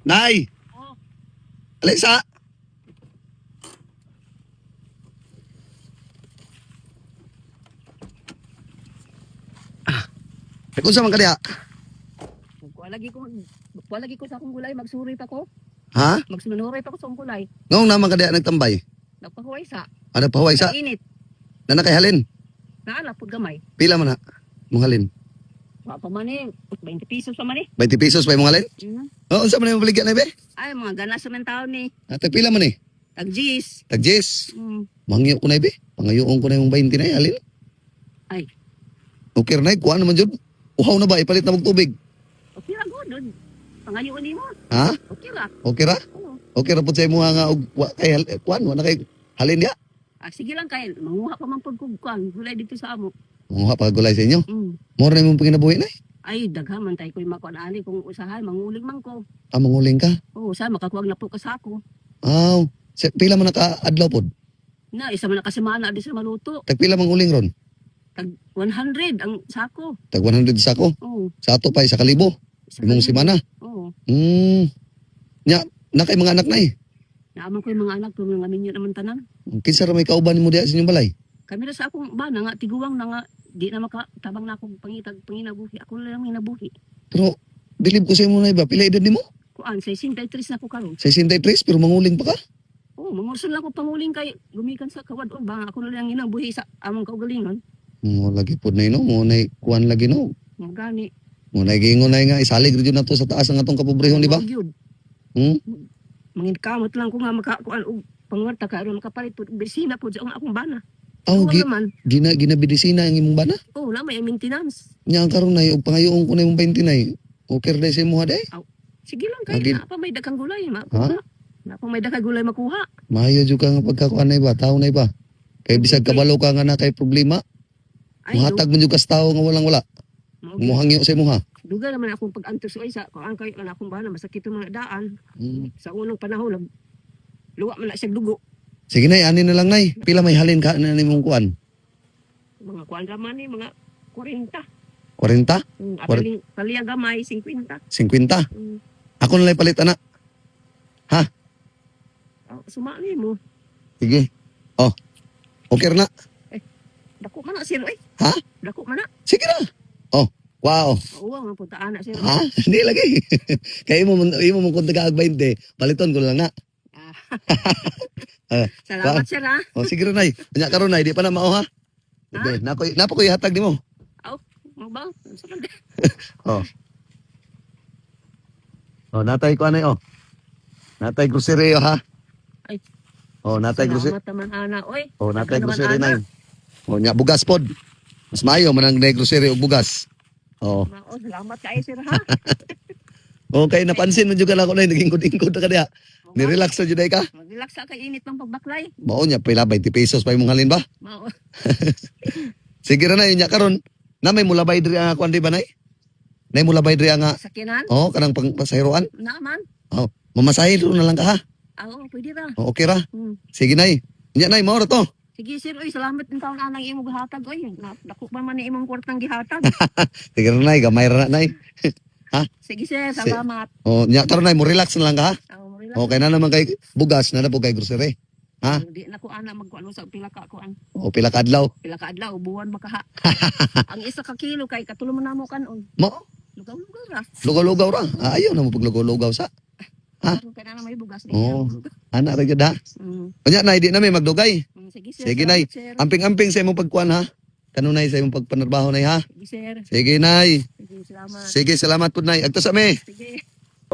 Nay! Oh. Alisa! Ah. Kung sa man ka diha? Kuha lagi ko sa akong gulay, magsuri pa ko. Ha? Magsunuray pa ko sa akong gulay. Ngong naman ka diha nagtambay? Nagpahuway sa. Ano pahuway sa? Sa init. Nana kay halin? Naala pud gamay. Pila man na? Mong halin. Wa pa man eh. 20 pesos pa man eh. 20 pesos pa imong halin? Mm. Oo, unsa man imong baligya na be? Ay, mga ganas sa man taon ni. Ate pila man eh? Tag G's. Tag Jess. Mm. Mangyo ko na be. Pangayoon ko na yung 20 na eh, halin. Ay. Okay na eh, kuha naman jud. Uhaw na ba ipalit na mong tubig? Okay ra gud. Pangayoon nimo. Ha? Okay ra. Okay ra? Oo. Okay ra pud sa imuha nga og wa kay kuan wa na kay halin diha. Ah, sige lang kay manguha pa man pud kog kuan gulay dito sa amo. Manguha pa gulay sa inyo. Mm. Mao ra imong panginabuhi na. Ay, daghan man tay ko'y makuan ani kung usahay manguling man ko. Ah, manguling ka. Oo, usahay makakuwag na po ka sako. Aw, sa pila man naka adlaw pod. Na isa man nakasimana di sa maluto. Tag pila manguling ron? Tag 100 ang sako. Tag 100 sako. Oo. Sa ato pa isa ka libo. Isa Imong ka libo. semana. Oo. Nya, na kay mga anak na eh. Naaman ko yung mga anak, pero mga minyo naman tanan. Kinsa ra may kauban nimo diha sa inyong balay? Kami na sa akong bana nga, tiguwang na nga, di na makatabang na akong pangitag, panginabuhi. Ako na lang inabuhi. Pero bilib ko sa imo na iba, pila edad nimo? Kuan, 63 na ko karon. 63 pero manguling pa ka? Oo, mangurson lang ko panguling kay gumikan sa kawadon ba ako na lang inabuhi sa among kaugalingon. Mo lagi pod na ino, mo na kuan lagi no. Mo gani. Mo na giingon na nga isalig ra jud nato sa taas ang atong kapobrehon, di ba? Mao gyud. Manginkamot lang ko nga makakuan og pangwarta karon makapalit pud og besina pud sa akong bana. Aw, Tuwang naman. gina ginabidisina ang imong bana. Oo, na may maintenance. Nya ang karon nay og pangayoon ko na imong 20 nay. Okay ra day sa imuha day. Sige lang kay na pa may daghang gulay makuha. Na pa may daghang gulay makuha. Maayo jud ka nga pagkakuan nay ba, tao nay ba. Kay bisag kabalo ka nga na kay problema, Ay, muhatag man jud ka sa tawo nga walang wala. mao gyud. Muhangyo sa imuha. Dugay naman akong pag-antos oy sa kuan kay ana akong bana masakit ang mga daan. Sa unang panahon nag luwa man na siya dugo. Sige nay, ani na lang nay. Pila may halin ka na nimong kuan? Mga kuan ra man ni mga 40. 40? Apeling taliya gamay 50. 50? Mm. Ako na lang palit ana. Oh, suma ni mo. Sige. Oh. Okay ra na. Dako man na sir oy. Ha? Dako man na. Sige na. Oh. Wow. Oo, nga punta ana sir. Ha? Hindi lagi. Kay imo man imo mo kung taga 20, paliton ko lang na. Salamat sir ha. Oh, sige ra nay. Nya karon nay, di pa na mao ha. Ha? Nako, napa ko ihatag nimo. Mo ba? Sa man. Oh. Oh, natay ko anay oh. Natay grocery oh, ha. Ay. Oh, natay grocery. Salamat naman ana oy. Oh, natay Daghan naman, grocery ana. nay. Oh, nya bugas pod. Mas maayo man ang grocery og bugas. Oh. Mao, salamat kay sir ha. Okay, napansin mo jud ka na ako nay naging ingkod na ka diha. Mo ba? Ni-relax na jud ay ka. Mag-relax sa kay init ng pagbaklay. Mao nya pila 20 pesos pa imong halin ba? Mao. Sige ra nay nya karon. Na may mulabay diri ang kuan di ba nay? Nay mulabay diri nga Sakinan? oh kanang pang pasahiroan. Na man. Oh, mamasahe ro na lang ka ha. Ah, oo, pwede ra. Oh, okay ra. Sige nay. Nya nay mao ra to. Sige sir, oy, salamat din taon anang imong gihatag oy. Dako pa man ni imong kwartang gihatag. Sige ra nay, gamay ra na nay. Sige sir, salamat. Oh, nya karon nay mo relax na lang ka ha. Oh, relax. Okay na naman kay bugas na na po kay grocery. Ha? Di na ko ana magkuan sa pila ka kuan. O pila ka adlaw. Pila ka adlaw buwan makaha. Ang isa ka kilo kay katulo man namo kanon. Mo Lugaw-lugaw ra. lugaw-lugaw ra. Ah, ayaw na mo paglugaw-lugaw sa. Ha? Karon kay na may bugas di. Oo. Ana ra gyud ha. Unya nay di na may magdugay. Sige sir. Sige, nay. Salamat, sir. Amping-amping sa imong pagkuan ha. Kanunay sa imong pagpanarbaho nay ha. Sige sir. Sige nay. Sige, salamat. Sige, salamat pud nay. Agto sa mi. Sige.